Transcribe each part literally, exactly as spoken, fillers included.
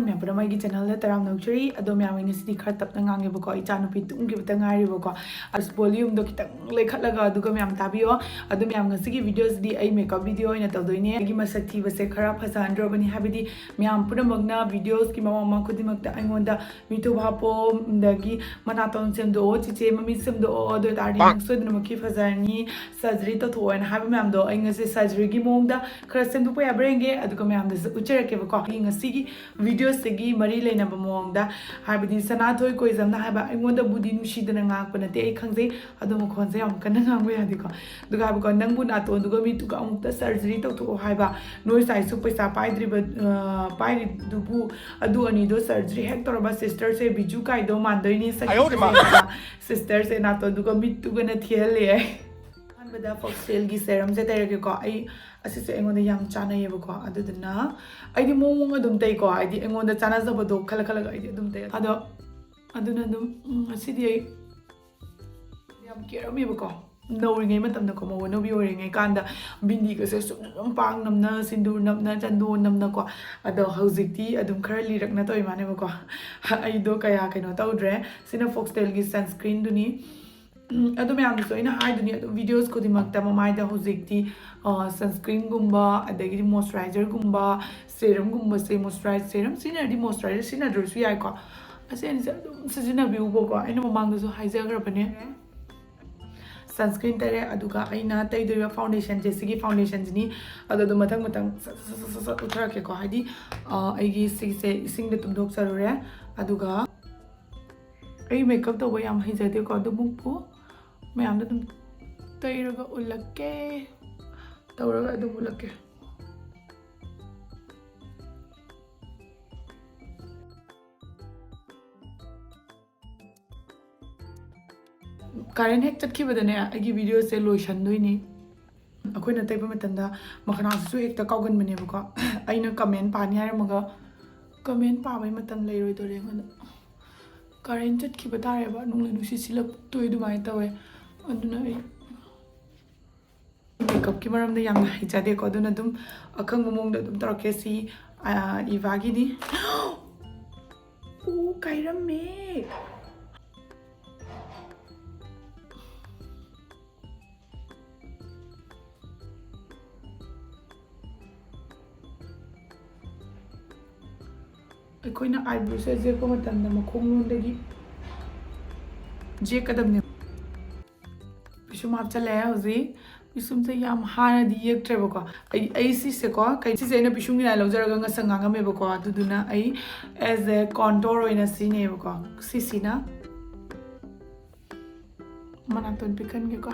ꯃꯌꯥꯝ ꯄꯨꯝꯅꯃꯛ ꯑꯩꯒꯤ ꯆꯦꯅꯦꯜꯗ ꯇꯔꯥꯝꯅ ꯑꯣꯛꯆꯔꯤ꯫ ꯑꯗꯣ ꯃꯌꯥꯝ, ꯑꯩ ꯉꯁꯤꯗꯤ ꯈꯔ ꯇꯞꯅ ꯉꯥꯡꯉꯦꯕꯀꯣ, ꯏꯆꯥꯅꯨꯄꯤ ꯇꯨꯝꯈꯤꯕꯇ ꯉꯥꯏꯔꯤꯕꯀꯣ꯫ ꯑꯁ, ꯚꯣꯂ꯭ꯌꯨꯝꯗꯣ ꯈꯤꯇꯪ ꯂꯩꯈꯠꯂꯒ ꯑꯗꯨꯒ ꯃꯌꯥꯝ ꯇꯥꯕꯤꯌꯣ꯫ ꯑꯗꯣ ꯃꯌꯥꯝ, ꯉꯁꯤꯒꯤ ꯚꯤꯗꯤꯑꯣꯁꯤꯗꯤ ꯑꯩ ꯃꯦꯀꯞ ꯚꯤꯗꯤꯑꯣ ꯑꯣꯏꯅ ꯇꯧꯗꯣꯏꯅꯦ꯫ ꯑꯩꯒꯤ ꯃꯁꯛ ꯊꯤꯕꯁꯦ ꯈꯔ ꯐꯖꯍꯟꯗ꯭ꯔꯕꯅꯤ, ꯍꯥꯏꯕꯗꯤ ꯃꯌꯥꯝ ꯄꯨꯝꯅꯃꯛꯅ ꯚꯤꯗꯤꯑꯣꯁꯀꯤ ꯃꯃꯥꯡ ꯃꯃꯥꯡ ꯈꯨꯗꯤꯡꯃꯛꯇ ꯑꯩꯉꯣꯟꯗ "ꯃꯤꯊꯨꯞ ꯍꯥꯞꯄꯣ", ꯑꯗꯒꯤ "ꯃꯅꯥꯇꯣꯟ ꯁꯦꯝꯗꯣꯛꯑꯣ ꯆꯤꯆꯦ, ꯃꯃꯤꯠ ꯁꯦꯝꯗꯣꯛꯑꯣ, ꯑꯗꯨ ꯑꯣꯏꯇꯥꯔꯗꯤ ꯅꯪ ꯁꯣꯏꯗꯅꯃꯛꯀꯤ ꯐꯖꯔꯅꯤ, ꯁꯔꯖꯔꯤ ꯇꯧꯊꯣꯛꯑꯣ" ꯍꯥꯏꯅ ꯍꯥꯏꯕ ꯃꯌꯥꯝꯗꯣ ꯑꯩ ꯉꯁꯤ ꯁꯔꯖꯔꯤꯒꯤ ꯃꯑꯣꯡꯗ ꯈꯔ ꯁꯦꯝꯗꯣꯛꯄ ꯌꯥꯕ꯭ꯔꯥ ꯌꯦꯡꯒꯦ, ꯑꯗꯨꯒ ꯃꯌꯥꯝꯗꯁꯨ ꯎꯠꯆꯔꯛꯀꯦꯕꯀꯣ꯫ ꯑꯩ ꯉꯁꯤꯒꯤ ꯚꯤꯗꯤꯑꯣꯁꯤꯒꯤ ꯃꯔꯤ ꯂꯩꯅꯕ ꯃꯑꯣꯡꯗ, ꯍꯥꯏꯕꯗꯤ ꯁꯅꯥꯊꯣꯏ ꯀꯣꯏꯖꯝꯅ ꯍꯥꯏꯕ, "ꯑꯩꯉꯣꯟꯗꯕꯨꯗꯤ ꯅꯨꯡꯁꯤꯗꯅ ꯉꯥꯡꯉꯛꯄ ꯅꯠꯇꯦ, ꯑꯩ ꯈꯪꯖꯩ, ꯑꯗꯣ ꯃꯈꯣꯟꯁꯦ ꯌꯥꯝ ꯀꯟꯅ ꯉꯥꯡꯕ ꯌꯥꯗꯦꯀꯣ"꯫ ꯑꯗꯨꯒ ꯍꯥꯏꯕꯀꯣ, "ꯅꯪꯕꯨ ꯅꯥꯇꯣꯟꯗꯨꯒ ꯃꯤꯠꯇꯨꯒ ꯑꯃꯨꯛꯇ ꯁꯔꯖꯔꯤ ꯇꯧꯊꯣꯛꯑꯣ ꯍꯥꯏꯕ, ꯅꯣꯏ ꯁꯥꯏꯁꯨ ꯄꯩꯁꯥ ꯄꯥꯏꯗ꯭ꯔꯤꯕ, ꯑ, ꯄꯥꯏꯔꯤꯗꯨꯕꯨ, ꯑꯗꯨ ꯑꯅꯤꯗꯣ ꯁꯔꯖꯔꯤ ꯍꯦꯛ ꯇꯧꯔꯕ ꯁꯤꯁꯇꯔꯁꯦ ꯕꯤꯖꯨ ꯀꯥꯏꯗꯧ ꯃꯥꯟꯗꯣꯏꯅꯤ, ꯁꯛ ꯑꯌꯣ, ꯏꯃꯥ꯫ ꯁꯤꯁꯇꯔꯁꯦ ꯅꯥꯇꯣꯟꯗꯨꯒ ꯃꯤꯠꯇꯨꯒꯅ ꯊꯤꯍꯜꯂꯦ"꯫ ꯑꯍꯥꯟꯕꯗ ꯐꯣꯛꯁꯇꯦꯜꯒꯤ ꯁꯦꯔꯝꯁꯦ ꯇꯩꯔꯒꯦꯀꯣ꯫ ꯑꯩ ꯑꯁꯤꯁꯦ ꯑꯩꯉꯣꯟꯗ ꯌꯥꯝ ꯆꯥꯟꯅꯩꯌꯦꯕꯀꯣ, ꯑꯗꯨꯗꯨꯅ ꯑꯩꯗꯤ ꯃꯑꯣꯡ ꯃꯑꯣꯡ ꯑꯗꯨꯝ ꯇꯩꯀꯣ, ꯍꯥꯏꯗꯤ ꯑꯩꯉꯣꯟꯗ ꯆꯥꯟꯅꯖꯕꯗꯣ ꯈꯜꯂ ꯈꯜꯂꯒ ꯑꯩꯗꯤ ꯑꯗꯨꯝ ꯇꯩ꯫ ꯑꯗꯣ ꯑꯗꯨꯅ ꯑꯗꯨꯝ, ꯎꯝ, ꯉꯁꯤꯗꯤ ꯑꯩ ꯌꯥꯝ ꯀꯦꯔꯝꯃꯦꯕꯀꯣ꯫ ꯅꯧꯔꯤꯉꯩ ꯃꯇꯝꯗꯀꯣ, ꯃꯧ ꯑꯅꯧꯕꯤ ꯑꯣꯏꯔꯤꯉꯩ ꯀꯥꯟꯗ ꯕꯤꯟꯗꯤꯒꯁꯦ ꯁꯨꯝ ꯁꯨꯝ ꯄꯥꯡ ꯅꯝꯅ, ꯁꯤꯟꯗꯨꯔ ꯅꯝꯅ, ꯆꯟꯗꯣꯟ ꯅꯝꯅꯀꯣ꯫ ꯑꯗꯣ ꯍꯧꯖꯤꯛꯇꯤ ꯑꯗꯨꯝ ꯈꯔ ꯂꯤꯔꯛꯅ ꯇꯧꯔꯤ ꯃꯥꯅꯦꯕꯀꯣ꯫ ꯑꯩꯗꯣ ꯀꯌꯥ ꯀꯩꯅꯣ ꯇꯧꯗ꯭ꯔꯦ꯫ ꯁꯤꯅ ꯐꯣꯛꯁꯇꯦꯜꯒꯤ ꯁꯟꯁꯀ꯭ꯔꯤꯟꯗꯨꯅꯤ꯫ ꯎꯝ, ꯑꯗꯨ ꯃꯌꯥꯝꯗꯨꯁꯨ ꯑꯩꯅ ꯍꯥꯏꯗꯨꯅꯤ, ꯑꯗꯨꯝ ꯚꯤꯗꯤꯑꯣꯁ ꯈꯨꯗꯤꯡꯃꯛꯇ ꯃꯃꯥꯏꯗ ꯍꯧꯖꯤꯛꯇꯤ, ꯑ, ꯁꯟꯁꯀ꯭ꯔꯤꯟꯒꯨꯝꯕ, ꯑꯗꯒꯤꯗꯤ ꯃꯣꯏꯆꯔꯥꯏꯖꯔꯒꯨꯝꯕ, ꯁꯦꯔꯝꯒꯨꯝꯕꯁꯦ, ꯃꯣꯏꯆꯔꯥꯏ-, ꯁꯦꯔꯝ ꯁꯤꯖꯤꯟꯅꯔꯗꯤ ꯃꯣꯏꯆꯔꯥꯏꯖꯔ ꯁꯤꯖꯤꯟꯅꯗ꯭ꯔꯁꯨ ꯌꯥꯏꯀꯣ꯫ ꯑꯁꯤ ꯑꯅꯤꯁꯦ ꯑꯗꯨꯝ ꯁꯤꯖꯤꯟꯅꯕꯤꯌꯨꯕꯀꯣ, ꯑꯩꯅ ꯃꯃꯥꯡꯗꯁꯨ ꯍꯥꯏꯖꯈ꯭ꯔꯕꯅꯦ꯫ ꯁꯟꯁꯀ꯭ꯔꯤꯟ ꯇꯩꯔꯦ, ꯑꯗꯨꯒ ꯑꯩꯅ ꯇꯩꯗꯣꯏꯕ ꯐꯥꯎꯟꯗꯦꯁꯟꯁꯦ, ꯁꯤꯒꯤ ꯐꯥꯎꯟꯗꯦꯁꯟꯁꯤꯅꯤ꯫ ꯑꯗꯣ ꯑꯗꯨꯝ ꯃꯊꯪ ꯃꯊꯪ ꯁꯠ ꯁꯠ ꯁꯠ ꯁꯠ ꯁꯠ ꯎꯠꯊꯔꯛꯀꯦꯀꯣ, ꯍꯥꯏꯗꯤ, ꯑ, ꯑꯩꯒꯤ ꯁꯤꯒꯤꯁꯦ ꯏꯁꯤꯡꯗ ꯇꯨꯝꯊꯣꯛꯆꯔꯨꯔꯦ꯫ ꯑꯗꯨꯒ ꯑꯩ ꯃꯦꯀꯞ ꯇꯧꯕ ꯌꯥꯝ ꯍꯩꯖꯗꯦꯀꯣ, ꯑꯗꯨꯕꯨ ꯃꯌꯥꯝꯗ ꯑꯗꯨꯝ ꯇꯩꯔꯒ ꯎꯠꯂꯛꯀꯦ, ꯇꯧꯔꯒ ꯑꯗꯨꯝ ꯎꯠꯂꯛꯀꯦ꯫ ꯀꯔꯦꯟ ꯍꯦꯛ ꯆꯠꯈꯤꯕꯗꯅꯦ, ꯑꯩꯒꯤ ꯚꯤꯗꯤꯑꯣꯁꯦ ꯂꯣꯏꯁꯟꯗꯣꯏꯅꯤ꯫ ꯑꯩꯈꯣꯏꯅ ꯇꯩꯕ ꯃꯇꯝꯗ ꯃꯈꯅꯥꯎꯁꯤꯁꯨ ꯍꯦꯛꯇ ꯀꯥꯎꯒꯟꯕꯅꯦꯕꯀꯣ꯫ ꯑꯩꯅ ꯀꯃꯦꯟ ꯄꯥꯅꯤ ꯍꯥꯏꯔꯝꯃꯒ ꯀꯃꯦꯟ ꯄꯥꯕꯩ ꯃꯇꯝ ꯂꯩꯔꯣꯏꯗꯣꯔꯦ ꯑꯩꯉꯣꯟꯗ꯫ ꯀꯔꯦꯟ ꯆꯠꯈꯤꯕ ꯇꯥꯔꯦꯕ, ꯅꯣꯡꯂꯩ ꯅꯨꯡꯁꯤꯠ ꯁꯤꯜꯂꯛꯇꯣꯏ ꯑꯗꯨꯃꯥꯏꯅ ꯇꯧꯋꯦ꯫ ꯑꯗꯨꯅ ꯑꯩ ꯃꯦꯀꯞꯀꯤ ꯃꯔꯝꯗ ꯌꯥꯝꯅ ꯍꯩꯖꯗꯦꯀꯣ, ꯑꯗꯨꯅ ꯑꯗꯨꯝ ꯑꯈꯪꯕ ꯃꯑꯣꯡꯗ ꯑꯗꯨꯝ ꯇꯧꯔꯛꯀꯦ꯫ ꯁꯤ, ꯑ, ꯏꯚꯥꯒꯤꯅꯤ꯫ ꯑꯣ, ꯀꯥꯏꯔꯝꯃꯦ꯫ ꯑꯩꯈꯣꯏꯅ ꯑꯥꯏꯕ꯭ꯔꯣꯁꯦ ꯌꯦꯛꯄ ꯃꯇꯝꯗ ꯃꯈꯣꯡꯂꯣꯝꯗꯒꯤ ꯌꯦꯛꯀꯗꯕꯅꯦ꯫ ꯄꯤꯁꯨꯝ ꯍꯥꯞꯆꯜꯂꯦ ꯍꯧꯖꯤꯛ꯫ ꯄꯤꯁꯨꯝꯁꯦ ꯌꯥꯝ ꯍꯥꯟꯅꯗꯤ ꯌꯦꯛꯇ꯭ꯔꯦꯕꯀꯣ꯫ ꯑꯩ, ꯑꯩ ꯁꯤꯁꯦꯀꯣ, ꯀꯩ, ꯁꯤꯁꯦ ꯑꯩꯅ ꯄꯤꯁꯨꯝꯒꯤ ꯂꯥꯏ ꯂꯧꯖꯔꯒ ꯉꯁꯪ ꯉꯥꯡꯉꯝꯃꯦꯕꯀꯣ꯫ ꯑꯗꯨꯗꯨꯅ ꯑꯩ as a contour ꯑꯣꯏꯅ ꯁꯤꯖꯤꯟꯅꯩꯌꯦꯕꯀꯣ꯫ ꯁꯤꯁꯤꯅ ꯃꯅꯥꯇꯣꯟ ꯄꯤꯛꯍꯟꯒꯦꯀꯣ꯫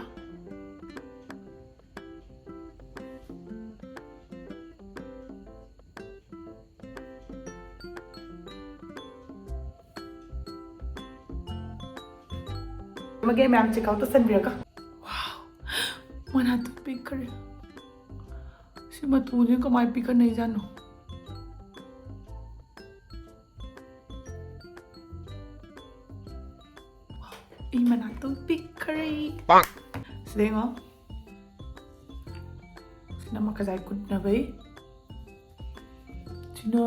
ꯃꯒꯦ ꯃꯌꯥꯝ check out ꯇꯧꯁꯟꯕꯤꯔꯒ꯫ Wow! ꯃꯅꯥꯇꯣꯟ ꯄꯤꯛꯈ꯭ꯔꯦ꯫ ꯁꯤ ꯃꯇꯨꯁꯦ ꯀꯃꯥꯏꯅ ꯄꯤꯛꯈꯠꯅꯩꯖꯥꯠꯅꯣ? ꯏ ꯃꯅꯥꯛꯇ ꯄꯤꯛꯈ꯭ꯔꯦ꯫ ꯄꯥꯛ꯫ ꯁꯤꯗ ꯌꯦꯡꯉꯣ꯫ ꯁꯤꯅ ꯃꯈꯖꯥꯏ ꯀꯨꯠꯅꯕꯩ꯫ ꯁꯤꯅ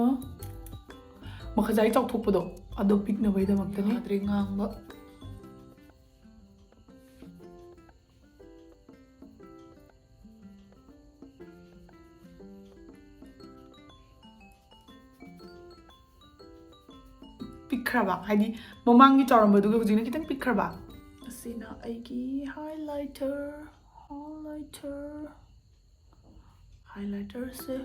ꯃꯈꯖꯥꯏ ꯆꯥꯎꯊꯣꯛꯄꯗꯣ, ꯑꯗꯣ ꯄꯤꯛꯅꯕꯩꯗꯃꯛꯇꯅꯦ꯫ ꯌꯥꯗ꯭ꯔꯦ ꯉꯥꯡꯕ꯫ ꯄꯤꯛꯈ꯭ꯔꯕ, ꯍꯥꯏꯗꯤ ꯃꯃꯥꯡꯒꯤ ꯆꯥꯎꯔꯝꯕꯗꯨꯒ ꯍꯧꯖꯤꯛꯅ ꯈꯤꯇꯪ ꯄꯤꯛꯈ꯭ꯔꯕ꯫ ꯑꯁꯤꯅ ꯑꯩꯒꯤ highlighter, highlighter, highlighterꯁꯦ꯫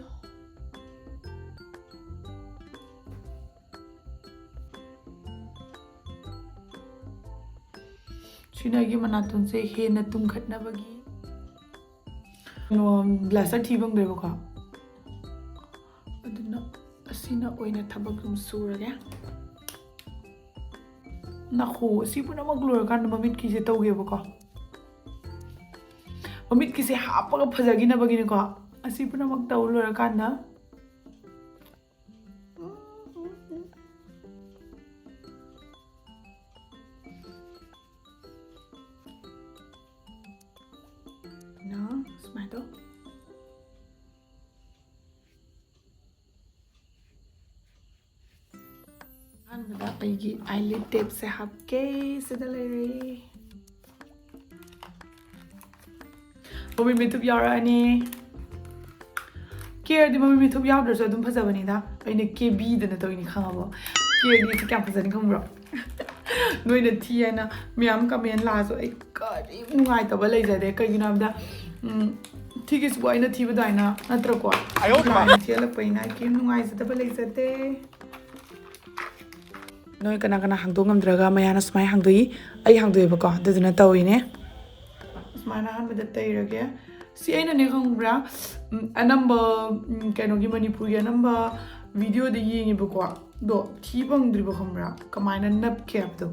ꯁꯤꯅ ꯑꯩꯒꯤ ꯃꯅꯥꯇꯣꯟꯁꯦ ꯍꯦꯟꯅ ꯇꯨꯝꯈꯠꯅꯕꯒꯤ꯫ ꯀꯩꯅꯣ, blusher ꯊꯤ ꯐꯪꯗ꯭ꯔꯦꯕꯀꯣ, ꯑꯗꯨꯅ ꯑꯁꯤꯅ ꯑꯣꯏꯅ ꯊꯕꯛ ꯑꯗꯨꯝ ꯁꯨꯔꯒꯦ꯫ ꯅꯥꯈꯣ, ꯑꯁꯤ ꯄꯨꯝꯅꯃꯛ ꯂꯣꯏꯔꯀꯥꯟꯗ ꯃꯃꯤꯠꯀꯤꯁꯦ ꯇꯧꯒꯦꯕꯀꯣ꯫ ꯃꯃꯤꯠꯀꯤꯁꯦ ꯍꯥꯞꯄꯒ ꯐꯖꯈꯤꯅꯕꯒꯤꯅꯦꯀꯣ꯫ ꯑꯁꯤ ꯄꯨꯝꯅꯃꯛ ꯇꯧ ꯂꯣꯏꯔꯀꯥꯟꯗ ꯅ ꯁꯨꯃꯥꯏꯅ ꯇꯧ꯫ ꯑꯍꯥꯟꯕꯗ ꯑꯩꯒꯤ eyelid tapeꯁꯦ ꯍꯥꯞꯀꯦ꯫ ꯁꯤꯗ ꯂꯩꯔꯦ꯫ ꯃꯃꯤꯠ ꯃꯤꯊꯨꯞ ꯌꯥꯎꯔꯛꯑꯅꯤ꯫ ꯀꯦꯔꯗꯤ ꯃꯃꯤꯠ ꯃꯤꯊꯨꯞ ꯌꯥꯎꯗ꯭ꯔꯁꯨ ꯑꯗꯨꯝ ꯐꯖꯕꯅꯤꯗ꯫ ꯑꯩꯅ ꯀꯦꯕꯤꯗꯅ ꯇꯧꯔꯤꯅꯤ, ꯈꯪꯉꯕꯣ? ꯀꯦꯔꯗꯤ ꯀꯌꯥꯝ ꯐꯖꯅꯤ ꯈꯪꯕ꯭ꯔꯣ? ꯅꯣꯏꯅ ꯊꯤ ꯍꯥꯏꯅ ꯃꯌꯥꯝ comment ꯂꯥꯛꯑꯁꯨ ꯑꯩ ꯀꯔꯤꯝ ꯅꯨꯡꯉꯥꯏꯇꯕ ꯂꯩꯖꯗꯦ꯫ ꯀꯩꯒꯤꯅꯣ ꯍꯥꯏꯕꯗ, ꯎꯝ, ꯊꯤꯒꯤꯁꯤꯕꯨ ꯑꯩꯅ ꯊꯤꯕꯗ ꯍꯥꯏꯅ ꯅꯠꯇ꯭ꯔꯀꯣ? ꯑꯩ ꯍꯧꯖꯤꯛ ꯂꯥꯏꯅ ꯊꯤꯍꯜꯂꯛꯄꯅꯤꯅ ꯑꯩ ꯀꯔꯤꯝ ꯅꯨꯡꯉꯥꯏꯖꯗꯕ ꯂꯩꯖꯗꯦ꯫ ꯅꯣꯏ ꯀꯅꯥ ꯀꯅꯥ ꯍꯥꯡꯗꯣꯛ ꯉꯝꯗ꯭ꯔꯒ ꯃꯌꯥꯅ ꯁꯨꯃꯥꯏꯅ ꯍꯥꯡꯗꯣꯛꯏ? ꯑꯩ ꯍꯥꯡꯗꯣꯛꯑꯦꯕꯀꯣ, ꯑꯗꯨꯗꯨꯅ ꯇꯧꯔꯤꯅꯦ꯫ ꯁꯨꯃꯥꯏꯅ ꯑꯍꯥꯟꯕꯗ ꯇꯩꯔꯒꯦ꯫ ꯁꯤ ꯑꯩꯅꯅꯦ ꯈꯪꯕ꯭ꯔꯥ, ꯎꯝ, ꯑꯅꯝꯕ, ꯎꯝ, ꯀꯩꯅꯣꯒꯤ ꯃꯅꯤꯄꯨꯔꯒꯤ ꯑꯅꯝꯕ videoꯗ ꯌꯦꯡꯉꯦꯕꯀꯣ, ꯑꯗꯣ ꯊꯤ ꯐꯪꯗ꯭ꯔꯤꯕ ꯈꯪꯕ꯭ꯔꯥ, ꯀꯃꯥꯏꯅ ꯅꯞꯀꯦ ꯍꯥꯏꯕꯗꯣ꯫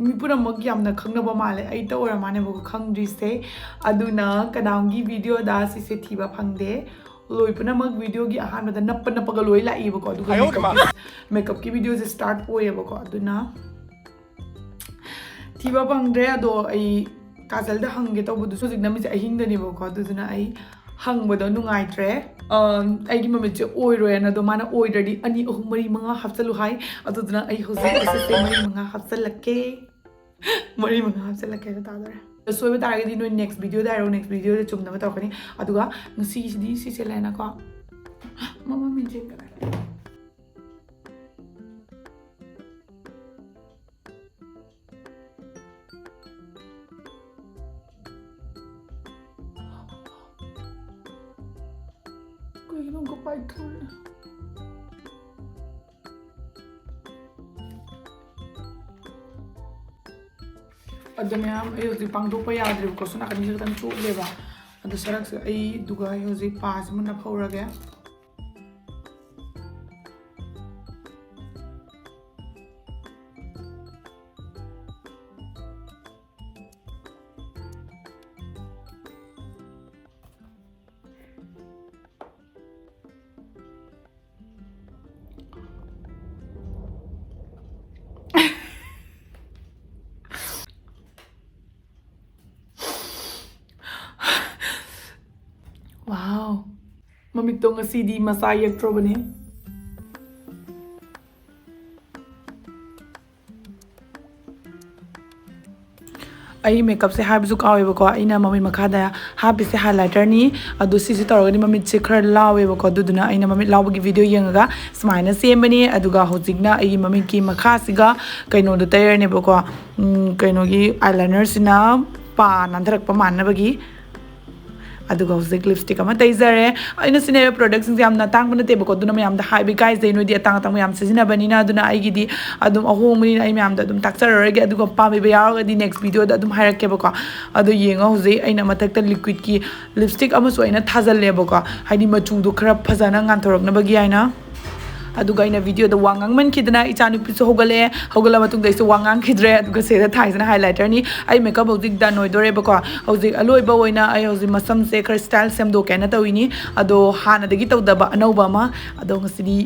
ꯃꯤ ꯄꯨꯝꯅꯃꯛ ꯌꯥꯝꯅ ꯈꯪꯅꯕ ꯃꯥꯜꯂꯦ, ꯑꯩꯇ ꯑꯣꯏꯔ ꯃꯥꯜꯂꯦꯕꯀꯣ ꯈꯪꯗ꯭ꯔꯤꯁꯦ꯫ ꯑꯗꯨꯅ ꯀꯅꯥꯝꯒꯤ videoꯗ ꯁꯤꯁꯦ ꯊꯤꯕ ꯐꯪꯗꯦ꯫ ꯂꯣꯏ ꯄꯨꯝꯅꯃꯛ videoꯒꯤ ꯑꯍꯥꯟꯕꯗ ꯅꯞꯄ ꯅꯞꯄꯒ ꯂꯣꯏ ꯂꯥꯛꯏꯕꯀꯣ꯫ ꯑꯗꯨꯒ ꯑꯌꯣ, ꯃꯥ꯫ Makeupꯀꯤ, makeupꯀꯤ videoꯁꯦ start ꯑꯣꯏꯌꯦꯕꯀꯣ꯫ ꯑꯗꯨꯅ ꯊꯤꯕ ꯐꯪꯗ꯭ꯔꯦ꯫ ꯑꯗꯣ ꯑꯩ ꯀꯥꯖꯜꯗ ꯍꯪꯒꯦ ꯇꯧꯕꯗꯨꯁꯨ ꯍꯧꯖꯤꯛ ꯅꯝꯃꯤꯁꯦ ꯑꯍꯤꯡꯗꯅꯦꯕꯀꯣ꯫ ꯑꯗꯨꯗꯨꯅ ꯑꯩ ꯍꯪꯕꯗꯣ ꯅꯨꯡꯉꯥꯏꯇ꯭ꯔꯦ꯫ ꯑꯝ, ꯑꯩꯒꯤ ꯃꯃꯤꯠꯁꯦ ꯑꯣꯏꯔꯣꯏꯅ, ꯑꯗꯣ ꯃꯥꯅ ꯑꯣꯏꯗ꯭ꯔꯗꯤ ꯑꯅꯤ, ꯑꯍꯨꯝ, ꯃꯔꯤ, ꯃꯉꯥ ꯍꯥꯞꯆꯜꯂꯨ ꯍꯥꯏ꯫ ꯑꯗꯨꯗꯨꯅ ꯑꯩ ꯍꯧꯖꯤꯛ ꯑꯁꯤꯁꯦ ꯃꯔꯤ, ꯃꯉꯥ ꯍꯥꯞꯆꯜꯂꯛꯀꯦ꯫ ꯃꯔꯤ, ꯃꯉꯥ ꯍꯥꯞꯆꯜꯂꯛꯀꯦ ꯍꯥꯏꯕ ꯇꯥꯗꯣꯔꯦ꯫ ꯑꯁꯣꯏꯕ ꯇꯥꯔꯒꯗꯤ ꯅꯣꯏ next videoꯗ ꯍꯥꯏꯔꯣ, next videoꯗ ꯆꯨꯝꯅꯕ ꯇꯧꯔꯛꯀꯅꯤ꯫ ꯑꯗꯨꯒ ꯉꯁꯤꯒꯤꯁꯤꯗꯤ ꯁꯤꯁꯦ ꯂꯩꯔꯦꯅꯀꯣ꯫ ꯃꯃꯥ ꯃꯤꯡꯁꯦꯟꯒ ꯂꯩꯔꯦ꯫ ꯀꯩꯒꯤꯅꯣ ꯑꯃꯨꯛꯀ ꯄꯥꯏꯊꯣꯔꯛꯑꯦ? ꯑꯗꯣ ꯃꯌꯥꯝ, ꯑꯩ ꯍꯧꯖꯤꯛ ꯄꯥꯡꯊꯣꯛꯄ ꯌꯥꯗ꯭ꯔꯦꯕꯀꯣ, ꯁꯣꯝ ꯅꯥꯀꯟꯁꯦ ꯈꯤꯇꯪ ꯆꯣꯠꯂꯦꯕ꯫ ꯑꯗꯣ ꯁꯔꯛꯁꯦ ꯑꯩ, ꯑꯗꯨꯒ ꯑꯩ ꯍꯧꯖꯤꯛ ꯄꯥꯁꯤꯃ ꯅꯞꯍꯧꯔꯒꯦ꯫ Wow. ꯃꯃꯤꯠꯇꯣ ꯉꯁꯤꯗꯤ ꯃꯆꯥ ꯌꯦꯛꯇ꯭ꯔꯕꯅꯦ꯫ ꯑꯩ ꯃꯦꯀꯞꯁꯦ ꯍꯥꯏꯕꯁꯨ ꯀꯥꯎꯋꯦꯕꯀꯣ, ꯑꯩꯅ ꯃꯃꯤꯠ ꯃꯈꯥꯗ ꯍꯥꯞꯄꯤꯁꯦ ꯍꯥꯏꯂꯥꯏꯇꯔꯅꯤ꯫ ꯑꯗꯣ ꯁꯤꯁꯦ ꯇꯧꯔꯒꯗꯤ ꯃꯃꯤꯠꯁꯦ ꯈꯔ ꯂꯥꯎꯋꯦꯕꯀꯣ, ꯑꯗꯨꯗꯨꯅ ꯑꯩꯅ ꯃꯃꯤꯠ ꯂꯥꯎꯕꯒꯤ ꯚꯤꯗꯤꯑꯣ ꯌꯦꯡꯉꯒ ꯁꯨꯃꯥꯏꯅ ꯁꯦꯝꯕꯅꯤ꯫ ꯑꯗꯨꯒ ꯍꯧꯖꯤꯛꯅ ꯑꯩꯒꯤ ꯃꯃꯤꯠꯀꯤ ꯃꯈꯥꯁꯤꯒ ꯀꯩꯅꯣꯗꯣ ꯇꯩꯔꯅꯦꯕꯀꯣ, ꯎꯝ, ꯀꯩꯅꯣꯒꯤ ꯑꯥꯏꯂꯥꯏꯅꯔꯁꯤꯅ ꯄꯥ ꯅꯥꯟꯊꯔꯛꯄ ꯃꯥꯟꯅꯕꯒꯤ꯫ ꯑꯗꯨꯒ ꯍꯧꯖꯤꯛ ꯂꯤꯞꯁꯇꯤꯛ ꯑꯃ ꯇꯩꯖꯔꯦ꯫ ꯑꯩꯅ ꯁꯤꯖꯤꯟꯅꯔꯤꯕ ꯄ꯭ꯔꯣꯗꯛꯁꯤꯡꯁꯦ ꯌꯥꯝꯅ ꯇꯥꯡꯕ ꯅꯠꯇꯦꯕꯀꯣ, ꯑꯗꯨꯅ ꯃꯌꯥꯝꯗ ꯍꯥꯏꯕ ꯏꯀꯥꯏꯖꯩ, ꯅꯣꯏꯗꯤ ꯑꯇꯥꯡ ꯑꯇꯥꯡꯕ ꯌꯥꯝ ꯁꯤꯖꯤꯟꯅꯕꯅꯤꯅ꯫ ꯑꯗꯨꯅ ꯑꯩꯒꯤꯗꯤ ꯑꯗꯨꯝ ꯑꯍꯣꯡꯕꯅꯤꯅ ꯑꯩ ꯃꯌꯥꯝꯗ ꯑꯗꯨꯝ ꯇꯥꯛꯆꯔꯔꯣꯏꯒꯦ꯫ ꯑꯗꯨꯒ ꯄꯥꯝꯕꯤꯕ ꯌꯥꯎꯔꯒꯗꯤ ꯅꯦꯛꯁ ꯚꯤꯗꯤꯑꯣꯗ ꯑꯗꯨꯝ ꯍꯥꯏꯔꯛꯀꯦꯕꯀꯣ꯫ ꯑꯗꯣ ꯌꯦꯡꯉꯣ, ꯍꯧꯖꯤꯛ ꯑꯩꯅ ꯃꯊꯛꯇ ꯂꯤꯀ꯭ꯋꯤꯠꯀꯤ ꯂꯤꯞꯁꯇꯤꯛ ꯑꯃꯁꯨ ꯑꯩꯅ ꯊꯥꯖꯜꯂꯦꯕꯀꯣ, ꯍꯥꯏꯗꯤ ꯃꯆꯨꯗꯣ ꯈꯔ ꯐꯖꯅ ꯉꯥꯟꯊꯣꯔꯛꯅꯕꯒꯤ ꯍꯥꯏꯅ꯫ ꯑꯗꯨꯒ ꯑꯩꯅ ꯚꯤꯗꯤꯑꯣꯗ ꯋꯥ ꯉꯥꯡꯃꯟꯈꯤꯗꯅ ꯏꯆꯥꯅꯨꯄꯤꯁꯨ ꯍꯧꯒꯠꯂꯛꯑꯦ꯫ ꯍꯧꯒꯠꯂ ꯃꯇꯨꯡꯗ ꯑꯩꯁꯨ ꯋꯥ ꯉꯥꯡꯈꯤꯗ꯭ꯔꯦ꯫ ꯑꯗꯨꯒ ꯁꯤꯗ ꯊꯥꯏꯁꯤꯅ ꯍꯥꯏꯂꯥꯏꯇꯔꯅꯤ꯫ ꯑꯩ ꯃꯦꯀꯞ ꯍꯧꯖꯤꯛ ꯗꯟ ꯑꯣꯏꯗꯣꯔꯦꯕꯀꯣ꯫ ꯍꯧꯖꯤꯛ ꯑꯂꯣꯏꯕ ꯑꯣꯏꯅ ꯑꯩ ꯍꯧꯖꯤꯛ ꯃꯁꯝꯁꯦ ꯈꯔ ꯁ꯭ꯇꯥꯏꯜ ꯁꯦꯝꯗꯣꯛꯀꯦꯅ ꯇꯧꯏꯅꯤ꯫ ꯑꯗꯣ ꯍꯥꯟꯅꯗꯒꯤ ꯇꯧꯗꯕ ꯑꯅꯧꯕ ꯑꯃ꯫ ꯑꯗꯣ ꯉꯁꯤꯗꯤ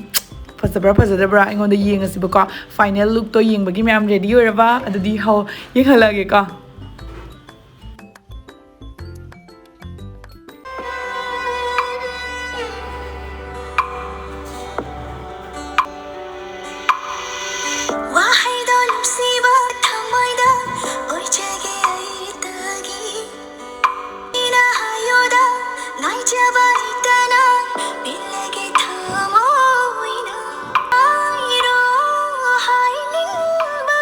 ꯐꯖꯕ꯭ꯔꯥ ꯐꯖꯗꯕ꯭ꯔꯥ ꯑꯩꯉꯣꯟꯗ ꯌꯦꯡꯉꯁꯤꯕꯀꯣ꯫ ꯐꯥꯏꯅꯦꯜ ꯂꯨꯛꯇꯣ ꯌꯦꯡꯕꯒꯤ ꯃꯌꯥꯝ ꯔꯦꯗꯤ ꯑꯣꯏꯔꯕ? ꯑꯗꯨꯗꯤ ꯍꯧ ꯌꯦꯡꯍꯜꯂꯛꯑꯒꯦꯀꯣ꯫ ꯋꯥꯍꯩꯗꯣ ꯅꯨꯡꯁꯤꯕ ꯊꯃꯣꯏꯗ ꯑꯣꯏꯖꯒꯦ ꯑꯩꯇꯒꯤ꯫ ꯃꯤꯅ ꯍꯥꯏꯌꯣꯗ ꯉꯥꯏꯖꯕ ꯂꯩꯇꯅ ꯄꯤꯜꯂꯒꯦ ꯊꯃꯣꯏꯅ꯫ ꯍꯥꯏꯔꯣ ꯍꯥꯏꯅꯤꯡꯕ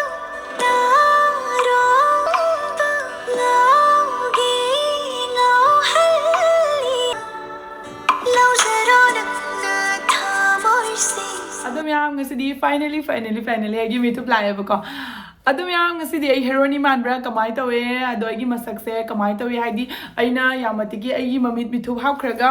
ꯇꯥꯔꯣ ꯉꯥꯎꯒꯦ ꯉꯥꯎꯍꯜꯂꯤ꯫ ꯂꯧꯖꯔꯣ ꯅꯪꯅ ꯊꯃꯣꯏꯁꯦ꯫ ꯑꯗꯣ ꯃꯌꯥꯝ, ꯉꯁꯤꯗꯤ finally, finally, finally ꯑꯩꯒꯤ ꯃꯤꯊꯨꯞ ꯂꯥꯛꯑꯦꯕꯀꯣ꯫ ꯑꯗꯣ ꯃꯌꯥꯝ, ꯉꯁꯤꯗꯤ ꯑꯩ ꯍꯦꯔꯣꯅꯤ ꯃꯥꯟꯕ꯭ꯔꯥ, ꯀꯃꯥꯏꯅ ꯇꯧꯋꯦ? ꯑꯗꯣ ꯑꯩꯒꯤ ꯃꯁꯛꯁꯦ ꯀꯃꯥꯏꯅ ꯇꯧꯋꯤ? ꯍꯥꯏꯗꯤ ꯑꯩꯅ ꯌꯥꯝ ꯃꯇꯤꯛꯀꯤ ꯑꯩꯒꯤ ꯃꯃꯤꯠ ꯃꯤꯊꯨꯞ ꯍꯥꯞꯈ꯭ꯔꯒ꯫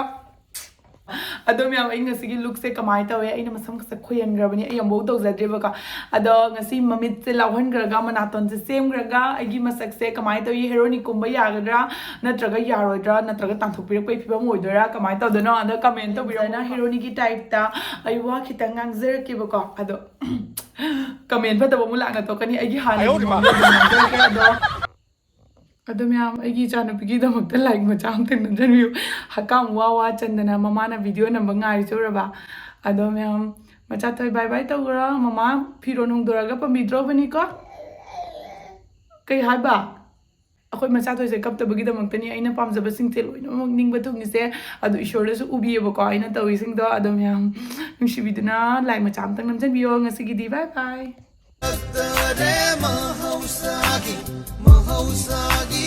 ꯑꯗꯣ ꯃꯌꯥꯝ, ꯑꯩ ꯉꯁꯤꯒꯤ ꯂꯨꯛꯁꯦ ꯀꯃꯥꯏꯅ ꯇꯧꯋꯦ? ꯑꯩꯅ ꯃꯁꯝ ꯈꯛꯇ ꯈꯣꯏꯍꯟꯈ꯭ꯔꯕꯅꯤ, ꯑꯩ ꯑꯃꯨꯛ ꯇꯧꯖꯗ꯭ꯔꯦꯕꯀꯣ꯫ ꯑꯗꯣ ꯉꯁꯤ ꯃꯃꯤꯠꯁꯦ ꯂꯥꯎꯍꯟꯈ꯭ꯔꯒ, ꯃꯅꯥꯇꯣꯟꯁꯦ ꯁꯦꯝꯈ꯭ꯔꯒ, ꯑꯩꯒꯤ ꯃꯁꯛꯁꯦ ꯀꯃꯥꯏꯅ ꯇꯧꯏ? ꯍꯦꯔꯣꯅꯤ ꯀꯨꯝꯕ ꯌꯥꯒꯗ꯭ꯔꯥ, ꯅꯠꯇ꯭ꯔꯒ ꯌꯥꯔꯣꯏꯗ꯭ꯔꯥ, ꯅꯠꯇ꯭ꯔꯒ ꯇꯥꯟꯊꯣꯛꯄꯤꯔꯛꯄꯒꯤ ꯐꯤꯕꯝ ꯑꯣꯏꯗꯣꯏꯔꯥ, ꯀꯃꯥꯏꯅ ꯇꯧꯗꯣꯏꯅꯣ? ꯑꯗ ꯀꯃꯦꯟ ꯇꯧꯕꯤꯔꯛꯑꯣ꯫ ꯍꯦꯔꯣꯅꯤꯒꯤ ꯇꯥꯏꯞꯇ ꯑꯩ ꯋꯥ ꯈꯤꯇꯪ ꯉꯥꯡꯖꯔꯛꯀꯦꯕꯀꯣ꯫ ꯑꯗꯣ ꯀꯃꯦꯟ ꯐꯠꯇꯕ ꯑꯃꯨꯛ ꯂꯥꯛꯅ ꯇꯣꯛꯀꯅꯤ, ꯑꯩꯒꯤ ꯍꯥꯟꯅꯒꯤ ꯑꯌꯣ, ꯏꯃꯥ꯫ ꯃꯑꯣꯡꯗ ꯑꯗꯨꯝ ꯉꯥꯡꯖꯔꯛꯀꯦ꯫ ꯑꯗꯣ ꯑꯗꯣ ꯃꯌꯥꯝ, ꯑꯩꯒꯤ ꯏꯆꯥꯅꯨꯄꯤꯒꯤꯗꯃꯛꯇ ꯂꯥꯏꯛ ꯃꯆꯥ ꯑꯃꯇꯪ ꯅꯝꯖꯟꯕꯤꯌꯨ꯫ ꯍꯛꯀꯥꯝ ꯋꯥ ꯋꯥ ꯆꯟꯗꯅ ꯃꯃꯥꯅ ꯚꯤꯗꯤꯑꯣ ꯅꯝꯕ ꯉꯥꯏꯖꯧꯔꯕ꯫ ꯑꯗꯣ ꯃꯌꯥꯝ, ꯃꯆꯥꯊꯣꯏ ꯕꯥꯏ ꯕꯥꯏ ꯇꯧꯈ꯭ꯔꯣ꯫ ꯃꯃꯥ ꯐꯤꯔꯣꯟ ꯍꯣꯡꯗꯣꯔꯒ ꯄꯝꯕꯤꯗ꯭ꯔꯣꯕꯅꯤꯀꯣ꯫ ꯀꯩ ꯍꯥꯏꯕ? ꯑꯩꯈꯣꯏ ꯃꯆꯥ ꯊꯣꯏꯁꯦ ꯀꯞꯇꯕꯒꯤꯗꯃꯛꯇꯅꯤ ꯑꯩꯅ ꯄꯥꯝꯖꯕꯁꯤꯡꯁꯦ ꯂꯣꯏꯅꯃꯛ ꯅꯤꯡꯕ ꯊꯨꯡꯉꯤꯁꯦ꯫ ꯑꯗꯣ ꯏꯁꯣꯔꯗꯁꯨ ꯎꯕꯤꯌꯦꯕꯀꯣ ꯑꯩꯅ ꯇꯧꯔꯤꯁꯤꯡꯗꯣ꯫ ꯑꯗꯣ ꯃꯌꯥꯝ ꯅꯨꯡꯁꯤꯕꯤꯗꯨꯅ like ꯃꯆꯥ ꯑꯃꯇꯪ ꯅꯝꯖꯟꯕꯤꯌꯣ꯫ ꯉꯁꯤꯒꯤꯗꯤ bye bye꯫ ꯇꯔꯦ ꯃꯍꯧꯁꯥꯒꯤ ꯃꯍꯧꯁꯥꯒꯤ